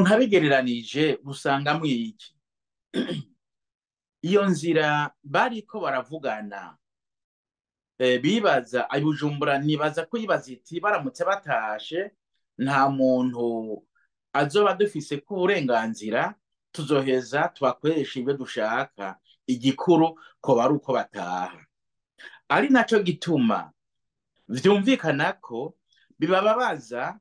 Umuntu abigereranije usangamwo iki? Iyo nzira bariko baravugana, bibaza Bujumbura, nibaza ko yibaza iti baramutse batashe nta muntu azoba dufise ko uburenganzira, tuzoheza tubakoresha ibyo dushaka, igikuru ko bari uko bataha. Ari naco gituma vyumvikana ko bibababaza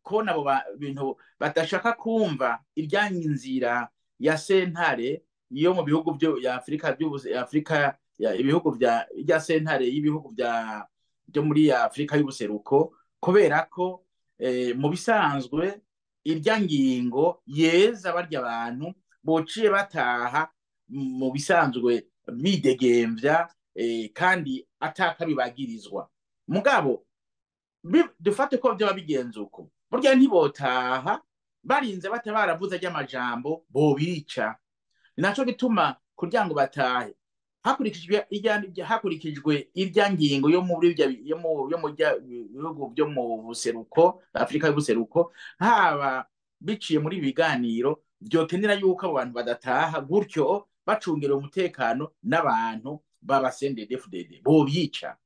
ko nabo bintu badashaka kumva irya nzira ya sentare yo mu bihugu byo ya Afrika Afrika ya ibihugu bya irya sentare y'ibihugu bya byo muri Afrika y'ubuseruko, kubera ko mu bisanzwe irya ngingo yeza barya abantu bociye bataha mu bisanzwe bidegemvya, kandi atakabibagirizwa. Mugabo dufate ko vyoba bigenze uko, burya ntibotaha barinze bata baravuze ry'amajambo bobica. Ni naco gituma kugira ngo batahe hakurikijwe irya ngingo yo muri yo mu yo mu bihugu byo mu buseruko, Afrika y'ubuseruko, haba biciye muri biganiro vyokenera yuko abo bantu badataha gutyo bacungera umutekano n'abantu baba CNDD-FDD bobica.